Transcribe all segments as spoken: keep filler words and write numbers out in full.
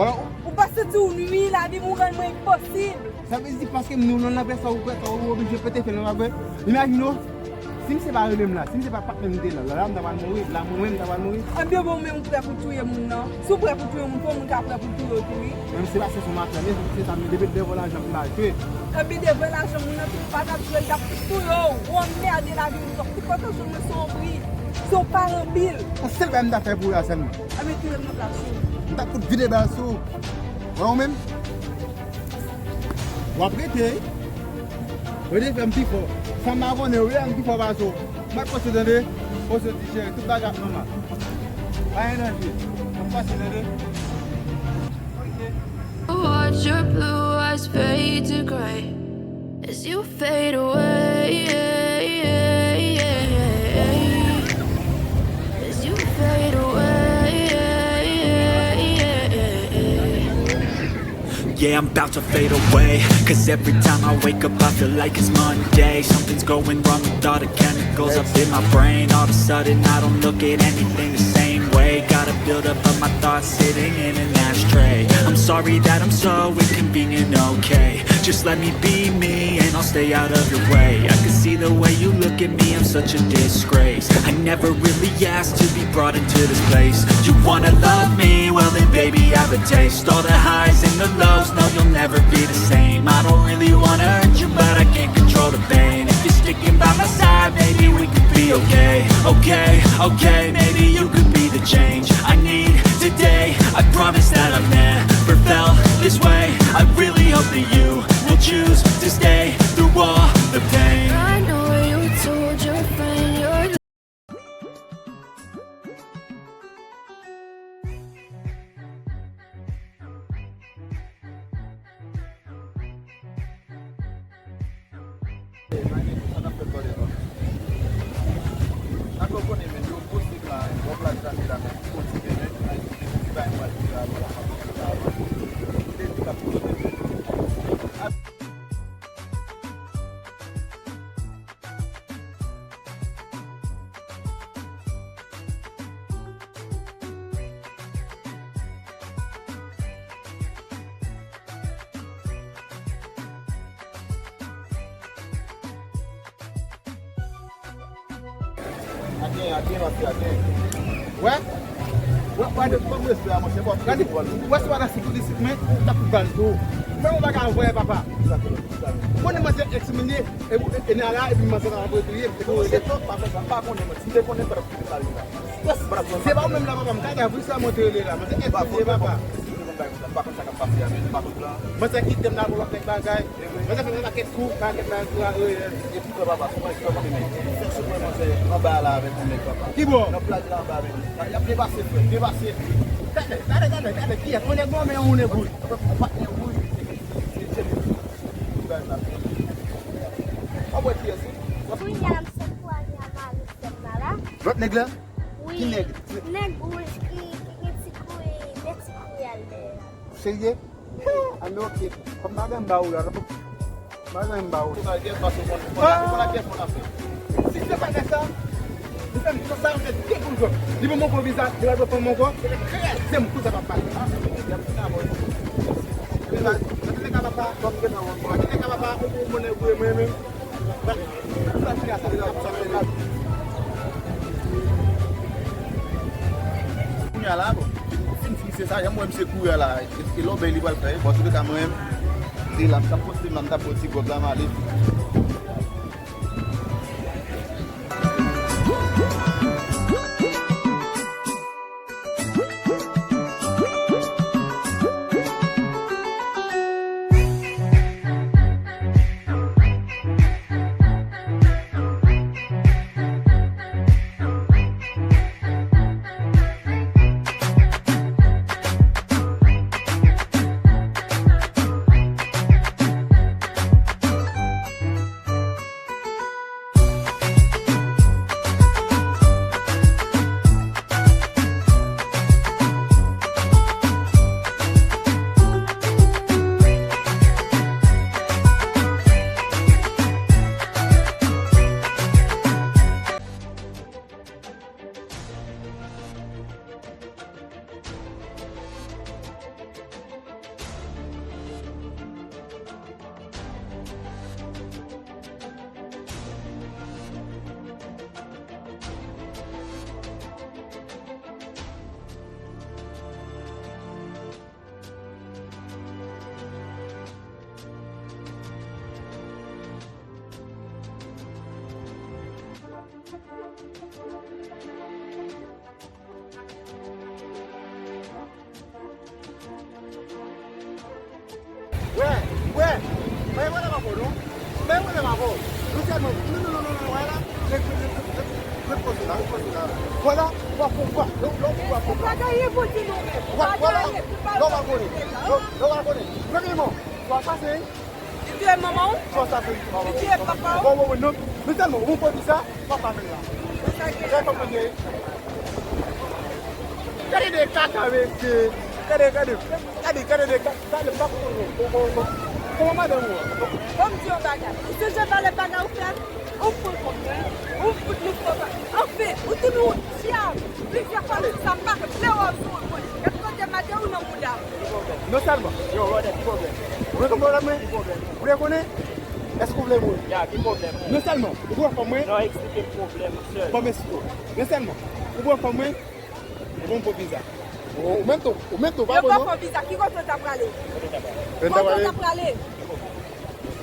Ou pa santi w nui lavi m, ou rann mwen enposib. Sa vle di paske m nui w nan lapè sa ou fè, sa ou oblije pete fè nan lapè. Imajine w, si misye pa rele m la, si misye pa patnè m te la, la, la m ta pral mouri, la mwen menm m ta pral mouri. Ebyen bon, men ou prè pou touye moun nan. Si w prè pou touye moun, fò moun ka prè pou touye w tou, wi. Menm se pa se sou maten, men se sa, men depi devò lajan pou l al jwe. Ebyen devò lajan moun nan tou, ou pa t ap jwe, l t ap touye w. Ou anmède lavi moun nan. Poukisa w jwenn mwen se yon bri, se yon pa anpil. Yon sèl bagay m ta fè pou ou la sèlman. Ebyen touye m nan plas ou. M t ap fout vide bal sou ou. Wè ou menm? W ap rete, wi. Rete fè m pi fò. Sa m pa konnen, wi, m pi fò pase w. M ap pase tande. Pase ti cheri, tout bagay ap nòmal. Pa gen danje. M ap pase tande. Ok. Watch your blue eyes fade to gray as you fade away. As you fade away. Yeah, I'm about to fade away. Cause every time I wake up, I feel like it's Monday. Something's going wrong with all the chemicals up in my brain. All of a sudden, I don't look at anything the same way. Gotta build up of my thoughts sitting in an ashtray. I'm sorry that I'm so inconvenient, okay? Just let me be me and I'll stay out of your way. I can see the way you look at me, I'm such a disgrace. I never really asked to be brought into this place. You wanna love me? Well then baby, I have a taste. All the highs and the lows, no, you'll never be the same. I don't really wanna hurt you, but I can't control the pain. If you're sticking by my side, baby, we could be okay. Okay, okay, maybe you could be the change I need today. I promise that I've never felt this way. I really hope that you will choose to stay through all the pain. I know you told your friend you're Aten, aten, aten, aten. Wè? Wè, wè, de tout respè a, monchè, bon, gade, wè, si w pa nan sik ou di sik, men, ta fout bal tou. Fè yon bagay avè papa. Konnen manzè eksimine, e, e, e nan la, epi manzè pa retouye, epi ou rete. Monchè, pa fè sa, m pa konnen, mwen. Si m te konnen, m pa t ap kite pale la. Se pa ou menm la, papa, m ta di, wi, sa mwen te rele la, manzè eksimine, papa. M pa konn sa k ap pase a, men m pa konn plan. Manzè kite m la pou lòt nèg bagay. Manzè fè m yon pakèt kou, pakèt bagay kou a, e, e. Epi, papa, sou mwen, sou mwen, men. Fè sou mwen, manzè, anba la avèk yon nèg, papa. Ki bò? Nan plaj la anba avèk. Y ap depase, frè, depase. Gade, gade, gade, gade, kiyès? Yon nèg mò, men yon nèg wouj. Yon patnè wouj. Se, se, se bagay la. W ap wè kiyès, wi. Kounye a, m sot pou ale a mari sè m la, la. Lòt nèg la? Wi. Ki nèg? Nèg wouj ki, ki gen ti kou, men ti kou al dèyè. Serye? An men oke. Kòm bagay m ba ou la, non? Bagay m ba ou. Ou pa gen fason konn, konn, konn ak kèk moun ap fè. Si se pa nèg sa, li fè m tout sa, m fè de goud jòb. Li ban m ankò viza, li pral pran m ankò. Se m tout sa p ap pale. Ah, se m ki ap fè avè w. Mwen te ka papa, kòm gen nan wòm, mwen te ka papa, ou pou mwen, mwen, mwen, mwen. Kounye a la, bon, fin, fin, se sa, jan m wè misye kouri a la, e, e lòbèy li pral fè, bon, antouleka, mwen menm, se la, m t ap poste, m t ap pran ti gòb la, m ale. E vwala, papa, non. Men vwala, papa. Non sèlman, non, non, non, non, non, vwala. Ret, ret, ret, ret, ret poze la, ret poze la. Vwala, w ap pran, w ap pran, w ap pran. Pa gen anyen pou di nou menm. Pa gen anyen. Non, w ap konnen. Non, non, w ap konnen. Trankileman. Sa pase, wi. Li touye manman w? Sa, sa, wi. Li touye papa w? Bon, bon, bon, non. Men sèlman, ou bon pou di sa, papa men la. Sa gen. Sa, papa men. Gade de kaka, mesye. Gade, gade. Gade, gade de kaka. Gade, pa pou, pou, pou, pou. Kòman madanm ou an? Ban m di yon bagay. Ou sonje valè bagay ou fè? Ou pran kòb mwen, ou fout nou fò pa. Anfen, ou tounen yon dyab. Plizyè fwa m di sa, m pa vle wè w sou wout mwen. Gad kote m ate ou nan mouda m. Non sèlman. Yo, brother, ki pwoblèm? Ou vle konn pwoblèm mwen? Ki pwoblèm? Ou vle konnen? Èske ou vle mouri? Ya, ki pwoblèm? Non sèlman, ou pran kòb mwen. Non, eksplike m pwoblèm ou, sè. Bon, men sito. Non sèlman, ou pran kòb mwen. Ou bon pou viza. Ou, ou menm tou, ou menm tou, pa bon, non? Yo pa fè viza, ki kote w ta prale? Kote w ta prale? Kote w ta prale?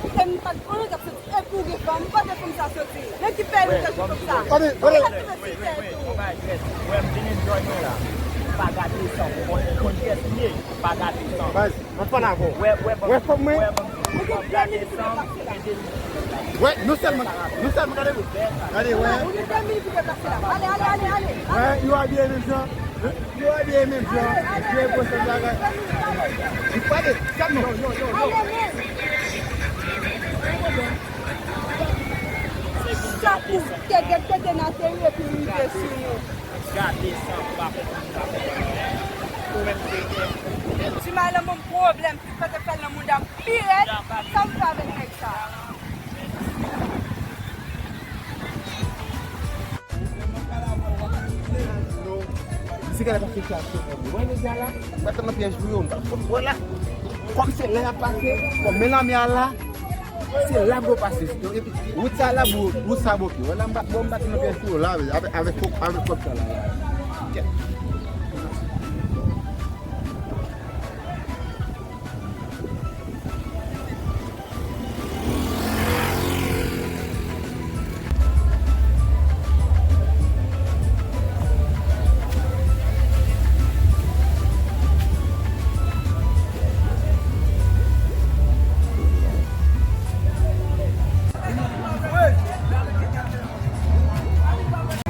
Kote m pa t konn, w t ap soti epi w gen fanm, kote fanm sa soti? Nan ki peyi w te soti sa? Tande, tande. Ou pa t soti tèt ou. Wè, m vin enjoy mwen la. M pa gade san, ou konn, ou konn kiyès m ye, m pa gade san. Baz, mwen pa la avè w. Wè, wè, wè fanm mwen. Wè, non sèlman, non sèlman, gade, gade, wè. Wè, yo abiye menm jan. Yo abiye menm jan. Yo e pran sèl bagay. Li pale, gad non. Se sa pou te gen kote n ateri epi rive sou nou. Gade san pa fè sa. Ou menm te gen. Ti malan bon pwoblèm. Sa te fè l nan mouda m pi rèd, sa m fè avèk nèg sa a? Si gade pa fè sa, wè nèg la la, pa tann nan pyèj pou yo, m pa fò wè la. Kòm se la y ap pase, kòm men lanmè a la, se la pou yo pase. Wout sa la, wout sa boke. Wè la, m pa, bon, m pa tann nan pyèj pou yo la, avèk, avèk kòb, avèk kòb sa la.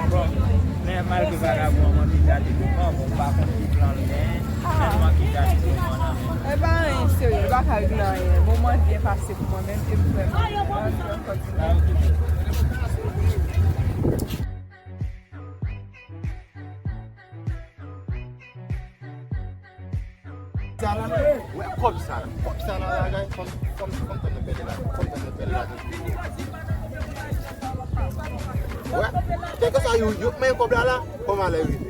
Bon, men malgre vagabon an manke gade devan, bon, m pa konn ki plan l genyen, men l manke gade devan nan men. E pa anyen serye, li pa ka regle anyen. Moman an byen pase pou mwen menm e pou frè m. Sa la, wè kòb sa la, kòb sa la, la, guys, fòm, fòm, fòm tann nan pèlè la, fòm tann nan pèlè la. Wè, kèlkeswa yo, yo, men kòb la la, kòm alè rive.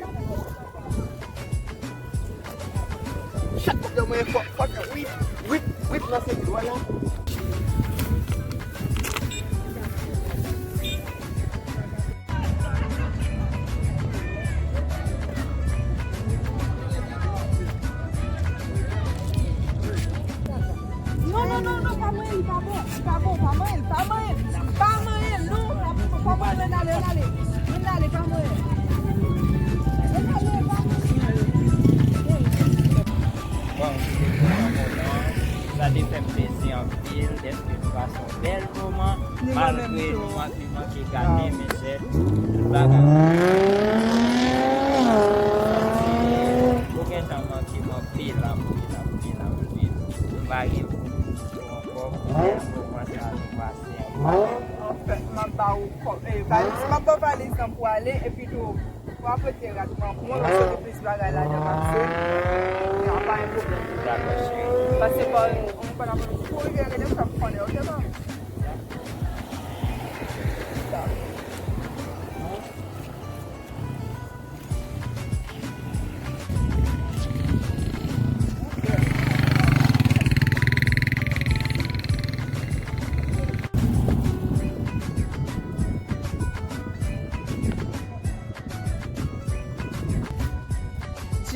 Chak kòb yo, men fò, fò, wip, wip, wip, nan se dwa la. Non, non, non, non, pa manyen l, li pa bon, li pa bon, pa manyen l, pa manyen l, pa manyen l, non, pa manyen l, ann ale, ann ale, ann ale, pa manyen l. Ann ale, pa manyen l. Bon, se te vrèman kontan. Sa te fè m plezi anpil dèske nou pase yon bèl moman, malgre nou manke, manke gade, men sè, tout bagay. Ou gentan manke m anpil, anpil, anpil, anpil. M pa gen pou m di w ankò, bèl moman sa nou pase ansanm. Anfèt, m ap ba ou kò-, eh, valiz, m ap ba w valiz lan pou ale, epi tou, pou apòte rad mwen pou mwen, paske gen plis bagay ladan pase. Ya, pa gen pwoblèm. Dakò, cheri. Pase pa, on pa nan pou rive rele m, sa m konnen, oke, ba?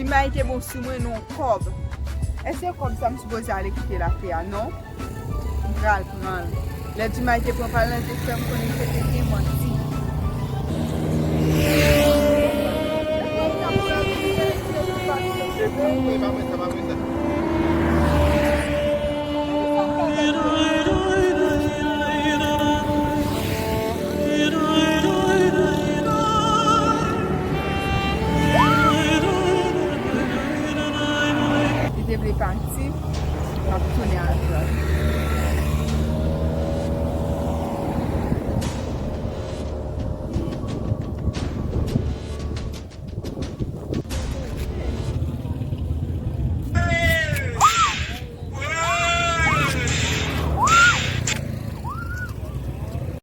Jimay te bon sou mwen nan yon kòb. Èske kòb sa m sipoze ale kite l atè a? Non. M pral pran l. Lè Jimay te pran pa l lan, te fè m konnen se te gen manti. Te vle pati, m ap tounen avè w.